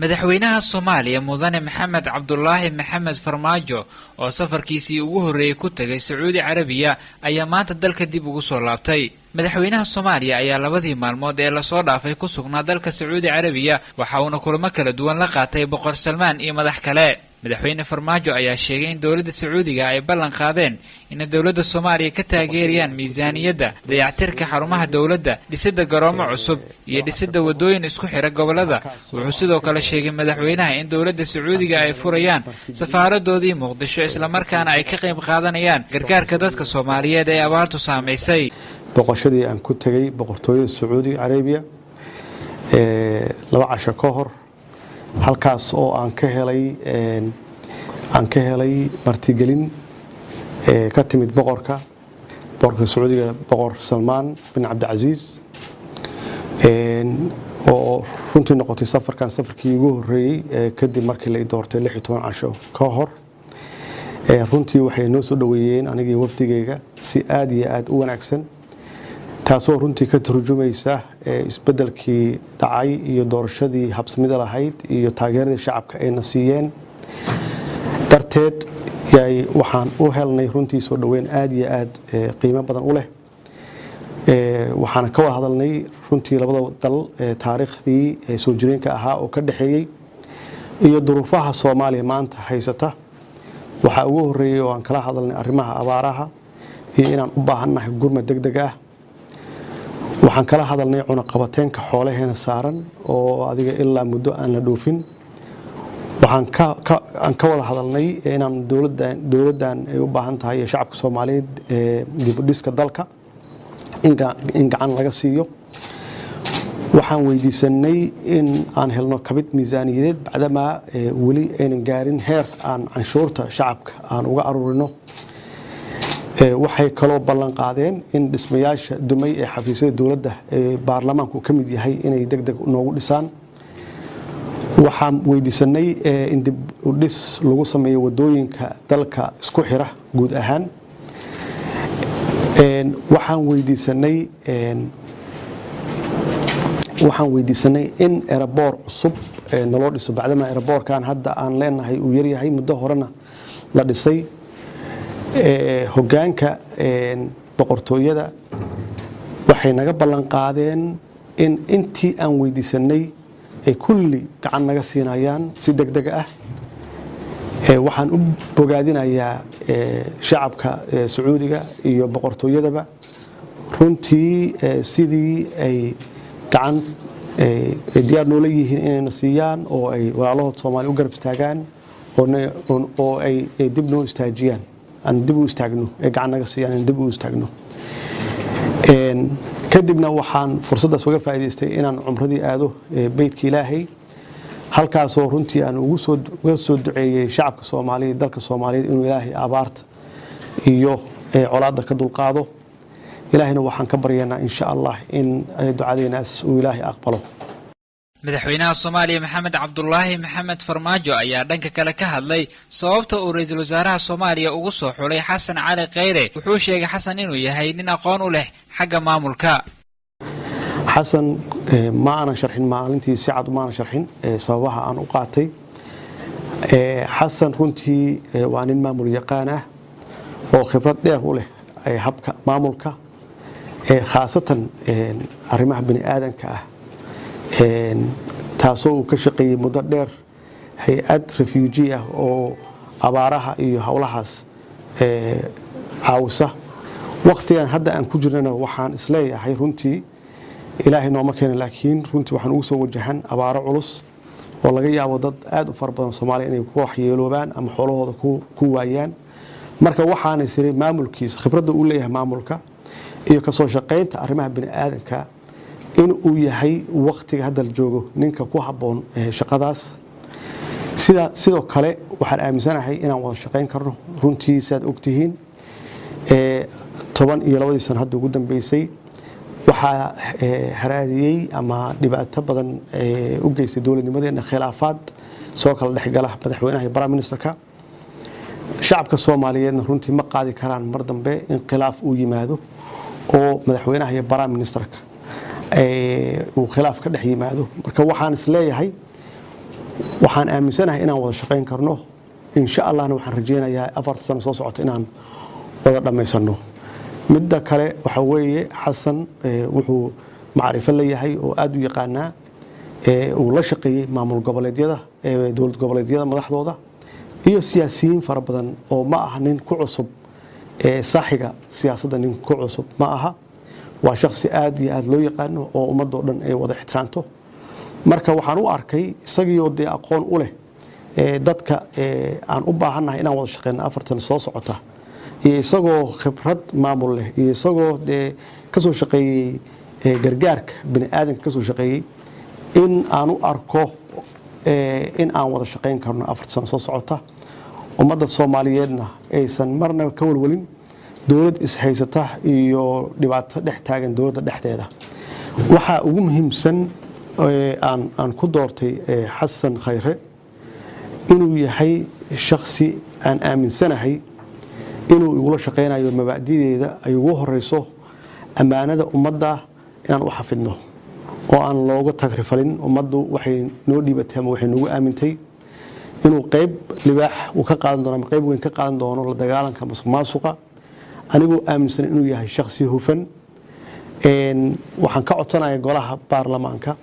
Madaxweynaha Soomaaliya, Mudane Maxamed Cabdulaahi Maxamed Farmaajo, oo safarkiisii ugu horreeyey ku tegay Sacuudi Carabiya, ayaa maanta dalka dib ugu soo laabtay. Madaxweynaha Soomaaliya ayaa labadii maalmood ee lasoo dhaafay ku sugnaa dalka Sacuudi Carabiya, waxa uuna kulamo kala duwan la qaatay Boqor Salmaan iyo madax kale. Madaxweyne Farmaajo ayaa sheegay in dowladda Sacuudiga ay ballan qaadeen inay dowladda Soomaaliya ka taageerayaan miisaaniyadda, dayactirka xarumaha dowladda, dhisidda garoomo cusub iyo dhisidda waddooyin isku xira gobollada. Wuxuu sidoo kale sheegay madaxweynaha in dowladda Sacuudiga ay furayaan safaaradoodii Muqdisho, islamarkaana ay ka qayb qaadanayaan gargaarka dadka Soomaaliyeed ee abaartu saamaysay. Boqoshadii aan ku tegay Boqortooyada Sacuudi Carabiya 2 casho ka hor, halkaas oo aan ka helay martigelin ka timid boqorka Sacuudiga, Boqor Salmaan bin Cabdicasiis, oo runtii noqotay safarkan safarkii ugu horreeyey kadib markii la doortay 16 casho ka hor. Runtii waxay noo soo dhoweeyeen anigii wafdigayga si aada iyo aada u wanaagsan, taasoo runtii ka turjumaysa isbedelkii dhacay iyo doorashadii habsamida lahayd iyo taageeradii shacabka ayna siiyeen darteed. Waxaan u helnay runtii soo dhoweyn aada iyo aada qiimo badan u leh. Waxaana ka wada hadalnay runtii labada dal taariikhdii soo jireenka ahaa oo ka dhexeeyey iyo duruufaha Soomaaliya maanta haysata. Waxaa ugu horreeyey oo aan kala hadalnay arrimaha abaaraha iyo inaan u baahannahay gurmad deg deg ah. Waxaan kala hadalnay cunaqabateenka xoolaheena saaran oo adiga ilaa muddo aan la dhoofin. Waxaan ka wada hadalnay inaan dowladdan ay u baahan tahay iyo shacabka Soomaaliyeed dibudhiska dalka in gacan laga siiyo. Waxaan weydiisanay in aan helno kabid miisaaniyadeed, bacdamaa weli aynan gaarin heer aan canshuurta shacabka aan uga aruurino. Waxay kaloo ballan qaadeen in dhismayaasha dumay ee xafiisyada dowladda ee baarlamaanku ka mid yahay inay deg deg noogu dhisaan. Waxaan weydiisanay in dib u dhis lagu sameeyo wadooyinka dalka isku xira guud ahaan. Waxaan weydiisanay in airport cusub naloo dhiso, bacdama airportkan hadda aan leenahay uu yaryahay, muddo horena la dhisay. Hogaanka boqortooyada waxay naga ballan qaadeen in intii aan weydiisanay ay kulli gacan naga siinayaan si deg deg ah. Waxaan u bogaadinayaa shacabka Sacuudiga iyo boqortooyadaba runtii sidii ay gacan diyaar noola yihiin inayna siiyaan oo ay walaalahood Soomaali u garab istaagaan oo ay dib noo istaajiyaan, aan dib u istaagno, ay gacan naga siiyaan aan dib u istaagno. Kadibna waxaan fursaddaas uga faa'iidaystay inaan cumradii aado beytka Ilaahay, halkaasoo runtii aan uga soo duceeyey shacabka Soomaaliyeed, dalka Soomaaliyeed, inuu Ilaahay abaarta iyo colaadda ka dulqaado. Ilaahayna waxaan ka baryaynaa, insha Allah, in ducadeenaas uu Ilaahay aqbalo. Madaxweynaha Soomaaliya Maxamed Cabdulaahi Maxamed Farmaajo ayaa dhanka kale ka hadlay sababta uu ra-iisul wasaaraha Soomaaliya ugu soo xulay Xasan Cali Kheyre. Wuxuu sheegay Xasan inuu yahay nin aqoon u leh xagga maamulka. Xasan ma aanan sharxin maalintii, si cad ma aanan sharxin sababaha aan u qaatay Xasan. Runtii waa nin maamul yaqaan ah oo khibrad dheer u leh habka maamulka, khaasatan arrimaha bini aadanka ah, taasoo uu ka shaqeeyey muddo dheer hay-ad refugee ah oo abaaraha iyo howlahaas caawisa. Waktigan hadda aan ku jirnana waxaan isleeyahay runtii Ilaahay nooma keena, laakiin runtii waxaan ugu soo wajahan abaaro culus oo laga yaabo dad aada u fara badan Soomaaliya inay ku waxyeeloobaan ama xoolahooda ku waayaan. Marka waxaan isiri maamulkiisa, khibradda uu leeyahay maamulka iyo kasoo shaqaynta arrimaha bini aadanka, in uu yahay waktiga hadda la joogo ninka ku habboon shaqadaas. Sidoo kale waxaan aaminsanahay inaan wada shaqayn karno. Runtii sidaad ogtihiin, 12-dii sano hadda ugu dambeysay waxaa haraadiyey ama dhibaato badan u geystay dowladnimadeena khilaafaad soo kala dhexgala madaxweynaha iyo prime ministerka. Shacabka Soomaaliyeedna runtii ma qaadi karaan mar dambe in khilaaf uu yimaado oo madaxweynaha iyo prime ministerka uu khilaaf ka dhex yimaado. Marka waxaan is leeyahay Waxaan aaminsanahay inaan wada shaqayn karno, insha Allahna waxaan rajeynayaa 4ta sano soo socota inaan wada dhammaysano. Midda kale waxa weeye, Xasan wuxuu macrifo leeyahay oo aada u yaqaanaa, uu la shaqeeyey maamul goboleedyada, dowlad goboleedyada madaxdooda iyo siyaasiyiin fara badan, oo ma aha nin ku cusub saaxiga siyaasadda, nin ku cusub ma aha. Waa shaksi aada iyo aada loo yaqaano oo ummadoo dhan ay wada ixtiraamto. Marka waxaan u arkay isagiioo dee aqoon u leh dadka aan u baahannahay inaan wada shaqeyno 4tan soo socota, iyo isagoo khibrad maamul leh, iyo isagoo dee kasoo shaqeeyey gargaarka bini aadanka kasoo shaqeeyey, in aan u arko in aan wada shaqayn karno 4ta sano soo socota, ummadda Soomaaliyeedna aysan marnaba ka walwalin dowlad ishaysata iyo dhibaato dhex taagan dowladda dhexdeeda. Waxaa ugu muhiimsan aan ku doortay Xasan Khayre inuu yahay shaksi aan aaminsanahay inuu igula shaqaynayo mabaadideeda ay ugu horeyso ammaanada ummadda inaan u xafidno oo aan looga tagrifalin ummaddu waxay noo dhiibatay ama waxay noogu aamintay, inuu qeyb libaax uu ka qaadan doono ama qeyb weyn ka qaadan doono la dagaalanka musuq maasuqa, anigoo aaminsan inuu yahay shaksi hufan. Waxaan ka codsanaya golaha baarlamaanka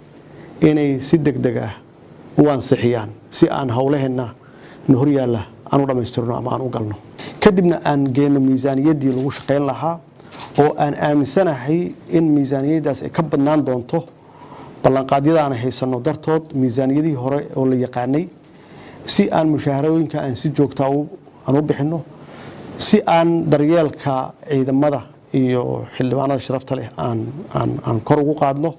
inay si deg deg ah u ansixiyaan si aan howlaheenna na horyaalla aan u dhammaystirno ama aan u galno, kadibna aan geenno miisaaniyaddii lagu shaqayn lahaa, oo aan aaminsanahay in miisaaniyaddaas ay ka badnaan doonto ballanqaadyadaana haysanno dartood miisaaniyadihii hore oo la yaqaanay, si aan mushaharooyinka aan si joogta aan u bixinno, si aan daryeelka ciidamada iyo xildhibaanada sharafta leh aan kor ugu qaadno,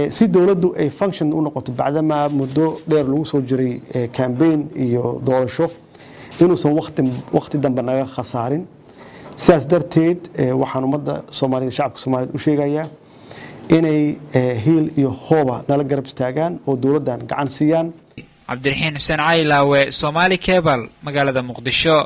si dowladdu ay function u noqoto, bacdamaa muddo dheer lagu soo jiray campaign iyo doorasho, inuusan waqti dambe naga khasaarin. Sidaas darteed waxaan ummadda Soomaaliyed, shacabka Soomaaliyeed u sheegayaa inay hiil iyo hooba nala garab istaagaan oo dowladdan gacan siiyaan. Cabdiraxiin Xuseen Caylaawe, Somaali Cable, magaalada Muqdisho.